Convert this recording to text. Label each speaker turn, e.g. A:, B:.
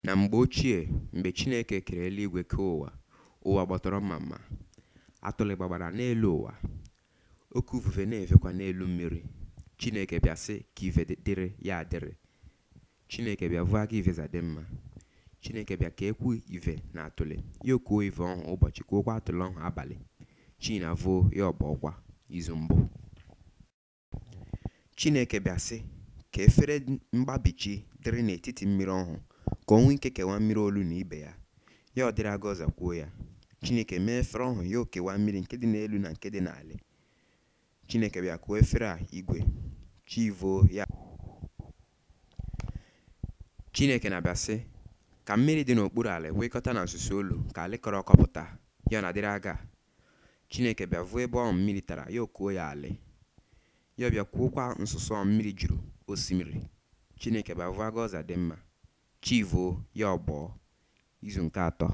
A: Na mgbe ochie, mgbe Chineke kere eluigwe kee ụwa, ụwa gbọtọrọ mmamma. Atụlị gbagbara n'elu ụwa. Oke ufufe na-efekwa n'elu mmiri. Chineke bịa sị ka ife dịrị, ya adịrị. Chineke bịa vụ aga ife za dị mma. Chineke bịa keekwu ife na atụlị. Ya okuo ife ọhụ ụbọchị, kuokwa atụlị ọhụ abalị. Chi na voo, ya ọbọọkwa. Izu mbụ. Chineke bịa sị ka efere mgbabichi dịrị n'etiti mmiri ọhụ ka o nwee ike kewaa mmiri olu na ibe ya. Ya ọ dịrị aga ọza kwuo ya. Chineke mee efere ọhụ ya o kewaa mmiri nke dị n'elu na nke dị n'alị. Chineke bịa kụọ efere a igwe. Chi voo ya. Chineke na-abịa sị ka mmiri dị n'okpuru alị wịkọta na nsusu olu ka alị kọrọ ọkọ pụta. Ya ọ na-adịrị aga. Chineke bịa vụ ebe ọhụ mmiri tara, ya okuo ya alị. Ya bịa kwuokwa nsụsụ ọ mmiri juru osimiri. Chineke bịa vụ aga ọza dị mma. Chi voo, ya ọbọọ. Izu nke atọ.